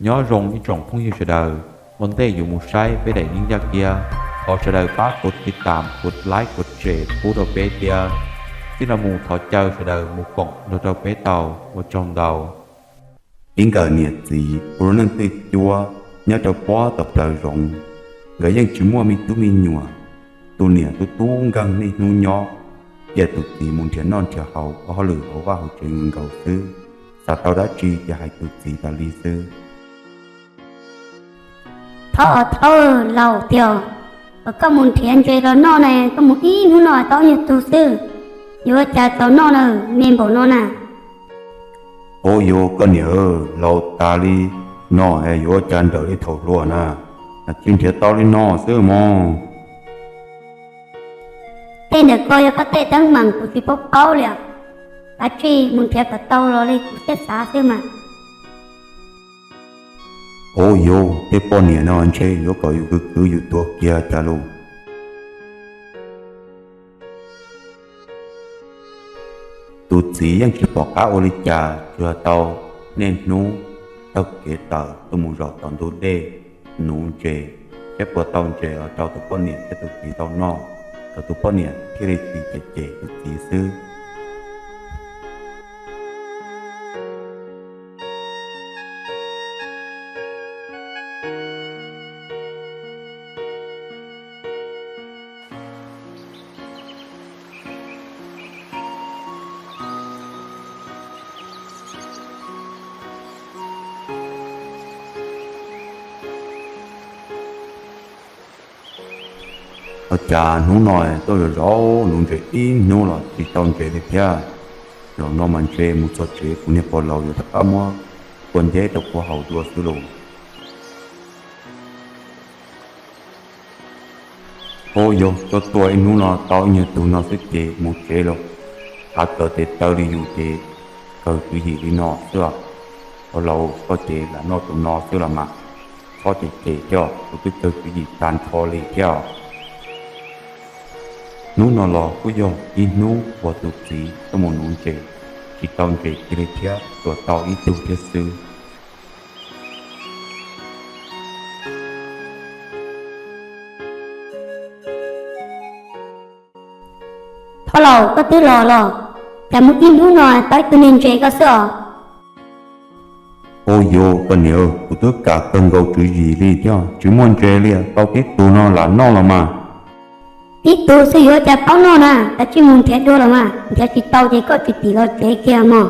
Nyob zoo ib tsoom phooj ywg sawv daws, ua ntej yuav mus saib peb daim yeeb yaj kiab, thov sawv daws pab kov tiv tam, kov like, kov share pub rau peb thiab. Txij no mus thov caw sawv daws mus koom nrog rau peb tau, ua tsaug ntau. Ib nkawm niam txiv ua lub neej twj cuab nyob rau pob tom plawv zoov, nkawd yeej tsis muaj me tub me nyuam. Tus niam tub tub nkeeg niaj hnub nyob, cia tus txiv mus nrhiav noj nrhiav haus ua hauj lwm hauv vaj hauv tsev nkaus xwb. Xav tau dab tsi ces hais tus txiv tas li xwb. Thaub, thaub laus tiag, koj mus nrhiav ntses los noj na, koj mus ib hnub no tau ob nyuag tug xwb, yuav ua cas tau noj na, me npaum no na? Ua yuav koj niam, laus tas li no yuav ua cas nrawm li thaum hluas na, tsis nrhiav tau li no xwb mog. Tej ntawm ko yog koj tej teeb meem kuv tsis paub paub li, kav tsij mus nrhiav kom tau los li kuv thiaj xav xwb mas. Ua yuav tej poj niam no ntshe yuav kom yus kwv kwv yus tuag kiag cas lus. Tus txiv yeej tsis pom qab ua li cas, tsuas tau niaj hnub taug kev tawm tuaj mus zaum tom ntug dej nuv ntses, saib puas tau ntses los rau tus poj niam thiab tus txiv tau noj, kom tus poj niam thiaj li tsis cem cem tus txiv xwb. Ua cas hnub no tuaj zov zov nuv ntses ib hnub los tsis tau ntses li thiab. Zaum no mas ntshe mus txog tsev kuv niag pog laus yuav rov qab muab kua nceb rau kuv haus dua xwb lauj. Ua yuav tuaj tuaj ib hnub no tau ib nyuag tug no xwb ces mus tsev lauj. Hav kawm tes taw li yus ces kawg tswv yim li no xwb os. Pog laus koj ces lam noj tus no xwb los mas, txhob cem cem thiab, kuv twb kawg tswv yim tag nrho li thiab os. Hnub no los kuj yog ib hnub uas tus txiv tuaj mus nuv ntses, tsis tau ntses kiag li thiab, tsuas tau ib tug thiab xwb. Thov laus, koj twb los los, cas mus ib hnub no tau ib tug niag ntses koj xwb os? Ua yuav koj niam, kuv twb kam kawg nkaus tswv yim li thiab, tsis muaj ntses li, tau tib tug no lam noj los mas. Tib tug xwb yuav cas paub noj na, kav tsij mus nrhiav dua los mas, nrhiav tsis tau ces koj tsis tim los tsev kiag mog.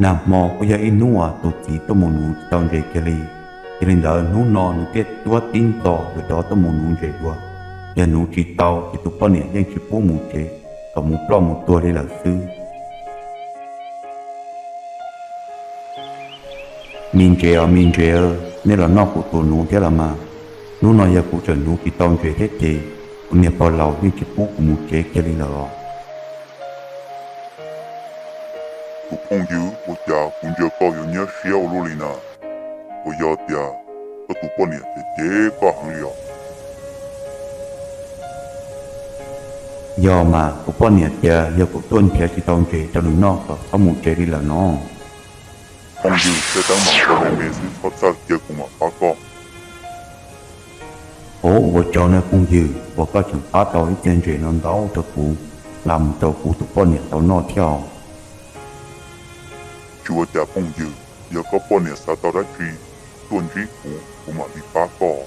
Nag hmo kuj yog ib hnub uas tus txiv tuaj mus nuv tsis tau ntses kiag li. Yog li ntawd hnub no nws thiaj tuab tib ntxo yuav rov tuaj mus nuv ntses dua. Yog nuv tsis tau ces tus poj niam yeej tsis pub mus tsev, kom mus ploj mus tuag li lawm xwb. Me ntses os me ntses, nej los noj kuv tus nuv thiab los mas. Hnub no yog kuv tseem nuv tsis tau ntses thiab ces kuv niag pog laus yeej tsis pub kuv mus tsev kiag li lawm os. Tus phooj ywg, ua cas kuv ntsia koj yuav nyuaj siab ua luaj li na? Puas yog tias koj tus poj niam cem cem koj heev li os? Yog mas, kuv poj niam tias yog kuv tuaj nrhiav tsis tau ntses rau nws noj kom txhob mus tsev li lawm no. Phooj ywg, tej teeb meem koj me me xwb, txhob txhawj, cia kuv mam pab koj. Ua ua tsaug nawb phooj ywg, uas koj tseem pab tau ib txhia ntses no ntau rau kuv, nqa mus rau kuv tus poj niam tau noj thiab os. Tsis ua cas phooj ywg, yog koj poj niam xav tau dab tsi tuaj ntsib kuv, kuv mam li pab koj.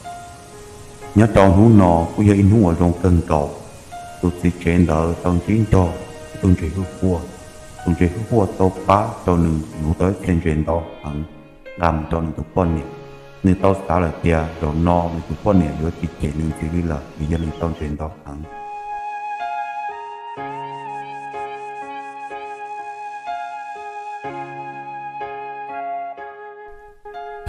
Nyob rau hnub no kuj yog ib hnub uas zoo kawg nkaus. Tus txiv tsev ntawd tau ntsib nrog tus ntses hwj huaj, tus ntses hwj huaj tau pab rau nws nuv tau ib txhia ntses ntau heev nqa mus rau nws tus poj niam. Nws tau xav lawm tias zaum no nws tus poj niam yuav tsis cem nws ntxiv li lawm vim yog nws tau ntses ntau heev.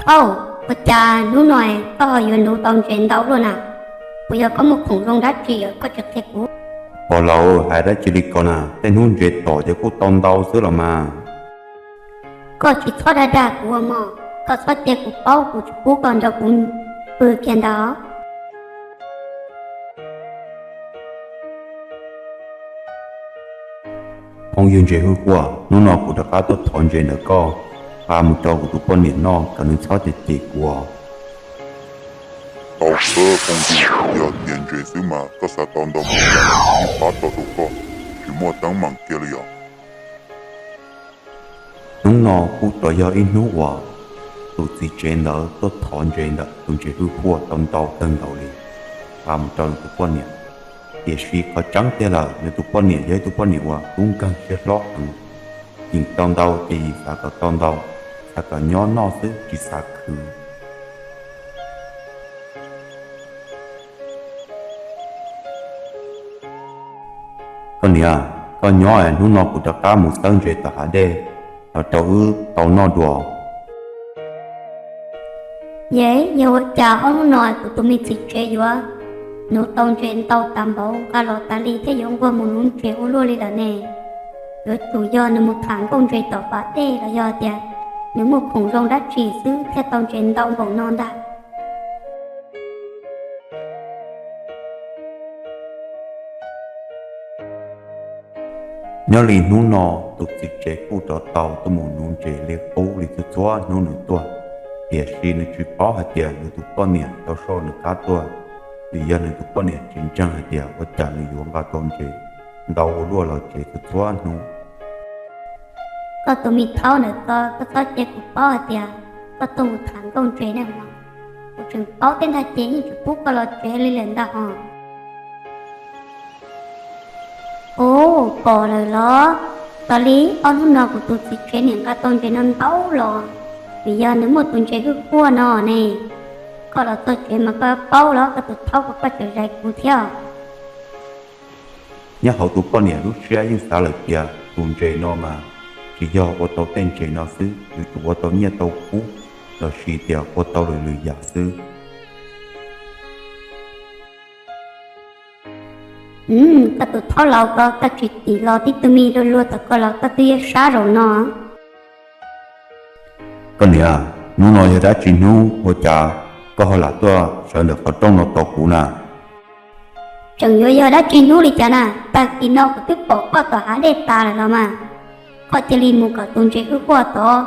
Thauj, ua cas hnub no koj ho yuav nuv tau ntses ntau luaj na? Puas yog koj muaj khoom zoo dab tsi koj tsis qhia kuv? Pog laus, hais dab tsi li ko na, tej hnub ntses tom ces kuj tau ntau xwb los mas. Koj tsis txhob dag dag kuv mog, koj txhob cia kuv paub kuv tsis pub koj nrog kuv pw kiag ntawd. Phooj ywg ntses hwj huaj, hnub no kuv rov qab tuaj thov ntses ntawm koj, nqa mus rau kuv tus poj niam noj kom nws txhob cem cem kuv os. Tau kawg phooj ywg, yog tias ntses xwb mas koj xav tau ntau npaum cas kuv yeej pab tau rau koj, tsis muaj teeb meem kiag li os. Hnub no kuj tau yog ib hnub uas tus txiv tsev ntawd tuaj thov ntses ntawm tus ntses hwj huaj tau ntau kawg nkaus li, nqa mus rau nws tus poj niam. Tiam sis qhov tseeb tiag lawm, nws tus poj niam yog ib tug poj niam uas tub nkeeg siab hlob heev, yeem tau ntau ces yeej xav kom tau ntau, xav kom nyob noj xwb tsis xav khwv. Koj niam, koj nyob es hnub no kuv rov qab mus xawb ntses tom hav dej los rau wb tau noj dua. Yej, yog ua cas ob hnub no kuv tus me txiv tsev yuav nuv tau ntses ntau tas npaum nqa los tas li thiab yuav nquag mus nuv ntses ua luaj li lawm ne? Yuav tsum yog nws mus tham nkauj ntses tom pas dej los yog tias nws muaj khoom zoo dab tsi xwb thiaj tau ntses ntau npaum no ntag. Nyob li hnub no, tus txiv tsev kuj rov tau tuaj mus nuv ntses li qub li txhua txhua hnub nws tuaj, tiam sis nws tsis paub hais tias nws tus poj niam tau soj nws qab tuaj, vim yog nws tus poj niam tsis ntseeg hais tias ua cas nws yuav nqa tau ntses ntau ua luaj los tsev txhua txhua hnub. Koj tus me thaub ntawm ko, koj txhob cia kuv paub hais tias koj tuaj mus tham nkauj ntses ne mog. Kuv tseem paub thiab ntag ces yeej tsis pub koj los tsev li lawm ntag hos. Ub, pom lawm los? Tos li ob hnub no kuv tus txiv tsev niam nqa tau ntses no ntau los, vim yog nws muaj tus ntses hwj huaj no ne. Koj los txog tsev mas koj paub los koj tus thaub, koj tseem zais kuv thiab. Nyob hauv tus poj niam lub siab yeej xav lawm tias tus ntses no mas tsis yog ua tau tej ntses no xwb, yuav tsum ua tau nyiaj tau kub los sis tias ua tau lwm lwm yam xwb. Koj tus thaub laus ko, koj tsis tim los tib tug me luag luag tom ko los koj twb yuav sab zaum no. Koj niam, hnub no yog dab tsi hnub ua cas koj ho lam tuaj sawv ntawm qhov rooj no tos kuv na? Tseem yuav yog dab tsi hnub li cas na, tag kis no kuv twb pom koj tom hav dej tas lawm los mas. Koj cia li mus kom tus ntses hwj huaj tod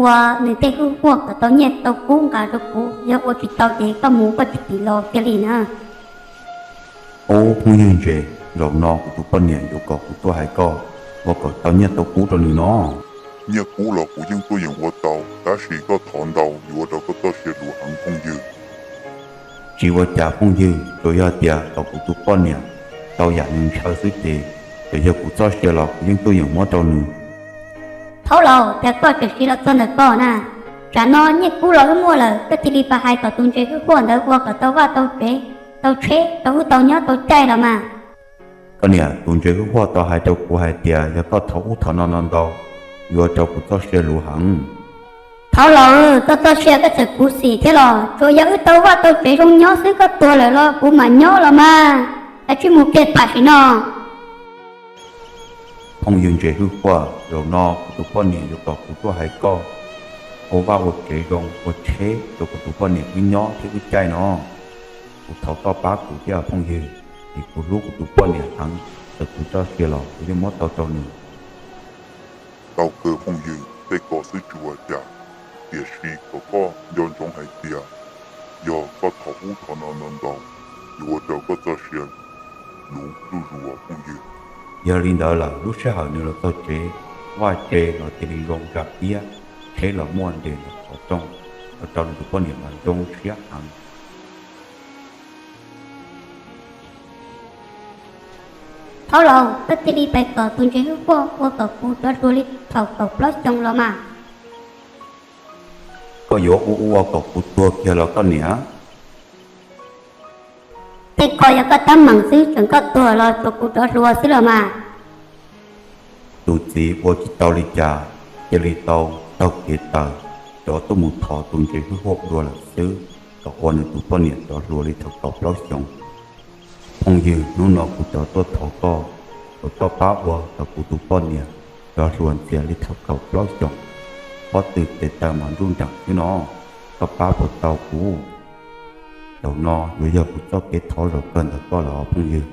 ua nws tej hwj huaj kom tau nyiaj tau kub nqa rau kuv, yog ua tsis tau ces koj mus koj tsis tim los cia li na. Ub phooj ywg ntses, zaum no kuv tus poj niam yuav kom kuv tuaj hais koj ua kom tau nyiaj tau kub rau nws no. Nyiaj kub los kuv yeej tuaj yeem ua tau, tab sis koj thov ntau yuav ua rau koj txoj sia luv heev phooj ywg. Tsis ua cas phooj ywg, tsuas yog tias kom kuv tus poj niam tau yam nws ntshaw xwb ces, txawm yog kuv txoj sia los kuv yeej tuaj yeem muab rau nws. Thaub laus, cas koj tseem siv los txog ntawm ko na? Tsam no nyiaj kub los wb muaj lawm, koj cia li pab hais kom tus ntses hwj huaj ntawd ua kom tau vaj tau tsev, tau tsheb rau wb tau nyob tau caij los mas. Koj niam, tus ntses hwj huaj tau hais rau kuv hais tias yog koj thov ub thov no no ntau, yuav ua rau kuv txoj sia luv heev. Thaub laus, koj txoj sia koj txawm khuv xim thiab los? Tsuas yog wb tau vaj tau tsev zoo nyob xwb, koj tuag lawm los kuv mam nyob los mas, koj cia li mus kiag tam sim no. Phooj ywg ntses hwj huaj, zaum no kuv tus poj niam yuav kom kuv tuaj hais koj ua vaj ua tsev zoo, ua tsheb rau kuv tus poj niam wb nyob thiab wb caij no. Kuv thov koj pab kuv thiab phooj ywg, es kuv hlub kuv tus poj niam heev, txawm kuv txoj sia los kuv yeej muab tau rau nws. Tau kawg phooj ywg, tej ko xwb tsis ua cas, tiam sis kom koj nco ntsoov hais tias yog koj thov ub thov no no ntau, yuav ua rau koj txoj sia luv zuj zus phooj ywg. Yog li ntawd lawm lub sij hawm nws los txog tsev, vaj tse los cia li zoo zam iab, tsheb los muaj nres ntawm qhov rooj, ua rau nws tus poj niam mas zoo siab heev. Thaub laus, koj cia li pab kom tus ntses hwj huaj ua kom kuv rov hluas li thaum kaum plaub xyoo los mas. Koj yuav ua ua kom kuv tuag kiag los koj niam? Tej ko yog koj teeb meem xwb, tseem koj tuag los tsuas kuv rov hluas xwb los mas. Tus txiv ua tsis tau li cas, cia li tau taug kev taws, rov tuaj mus thov tus ntses hwj huaj dua lawm xwb, kom ua nws tus poj niam rov hluas li thaum kaum plaub xyoos. Phooj ywg, hnub no kuv rov tuaj thov koj, kom koj pab ua kom kuv tus poj niam rov hluas ntxias li thaum kaum plaub xyoos. Pob tw tes taw mas nruj nreem xwb no, koj pab puas tau kuv? Zaum no yuav yog kuv txoj kev thov zaum kawg ntawm koj los phooj ywg.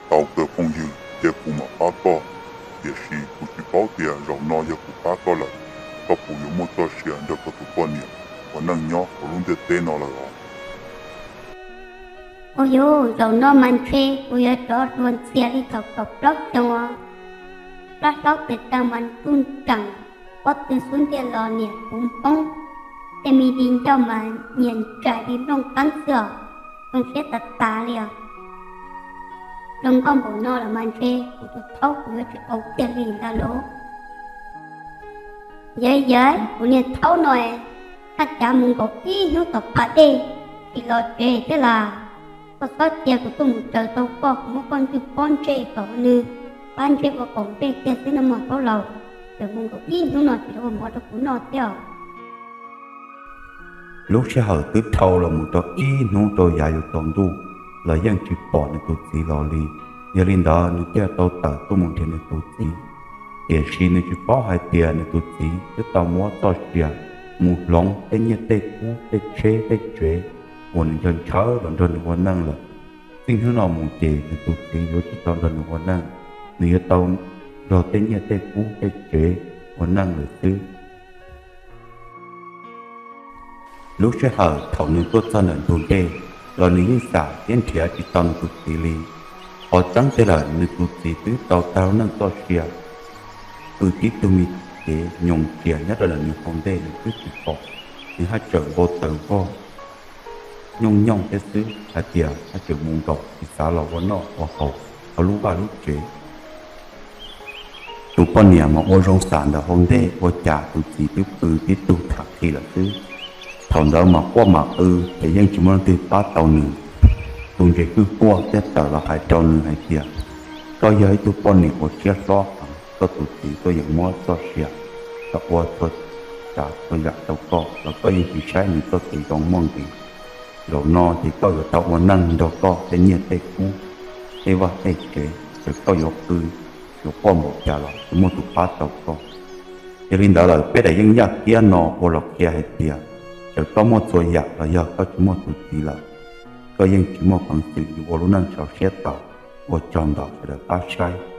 Tau kawg phooj ywg, ces kuv mam pab koj. Tiam sis kuv tsis paub tias zaum no yog kuv pab koj lawm, koj puas yuav muaj txoj sia nrog koj tus poj niam ua neej nyob hauv lub ntiaj teb no lawm os. Ua yog zaum no mas ntshe kuv yuav rov dua ntxias li thaum kaum plaub xyoo os. Plab hlaub tes taw mas ntuj nreem, pob tw xub ntiag los niam kuv poob, tej me di ncauj mas nyias ntsais li nplooj qeeb xwb os, zoo siab tas tas li os. Zoo nkauj npaum no lawm mas ntshe kuv tus thaub kuv yuav tsis qau kiag li ntag lauj. Yawv yawv, kuv niag thaub no, haj cav mus nkaum ib hnub tom qab dej tsis los tsev thiab las. Koj txhob cia kuv tuaj mus raws tau koj, kuv muab koj ntsuj pob ntsej kom nws pab ntsej ua qaum nplej kiag xwb nawb mog thaub laus. Tseem mus nkaum ib hnub no tsis ua mov rau kuv noj thiab os. Lub sij hawm twb dhau los mus rau ib hnub rau yav yuav tsaus ntuj los yeej tsis pom nws tus txiv los li. Yog li ntawd nws thiaj tau tawm tuaj mus nrhiav nws tus txiv. Tiam sis nws tsis paub hais tias nws tus txiv twb tau muab txoj sia mus hloov tej nyiaj tej kub tej tsheb tej tsev uas nws ntshaw ntshaw los nrog nws ua neej lawm. Txij hnub no mus ces nws tus txiv yuav tsis tau nrog nws ua neej, nws yuav tau nrog tej nyiaj tej kub tej tsev ua neej lawm xwb. Lub sij hawm thaum nws tuaj txog ntawm ntug dej los nws yeej xam thiab nrhiav tsis tau nws tus txiv li. Qhov tseeb tiag lawm nws tus txiv twb tau tag lub neej txoj sia, pw tib tug me cev nyoos tsias nyob rau ntawm nws hauv ntej nws twb tsis pom. Nws haj tseem npau taws vog nyooj nyooj thiab xwb hais tias haj tseem mus nkaum tsis xav los ua noj ua haus hauv lub vaj lub tsev. Tus poj niam mas ua zoo xam ntawm hauv ntej ua cas tus txiv twb pw tib tug tham khi lawm xwb. Thaum ntawd mas quaj mam qw ces yeej tsis muaj leej twg pab tau nws. Tus ntses kwj kuaj thiaj tawm los hais rau nws hais tias, koj yog ib tug poj niam uas siab hlob heev, koj tus txiv tuaj yeem muab txoj sia los ua txhua tsav txhua yam rau koj los koj yeej tsis saib nws txoj kev zoo muaj nqis. Zaum no ces koj yuav tau ua neej nrog koj tej nyiaj tej kub, tej vaj tej tsev, ces koj yuav qw yuav quaj npaum cas los tsis muaj tus pab tau koj. Yog li ntawd lawm peb daim yeeb yaj kiab no ua los qhia hais tias, txawm koj muaj txhua yam los yog koj tsis muaj tus txiv lawm, koj yeej tsis muaj peev xwm yuav ua lub neej sov siab tau. Ua tsaug ntau sawv daws pab saib.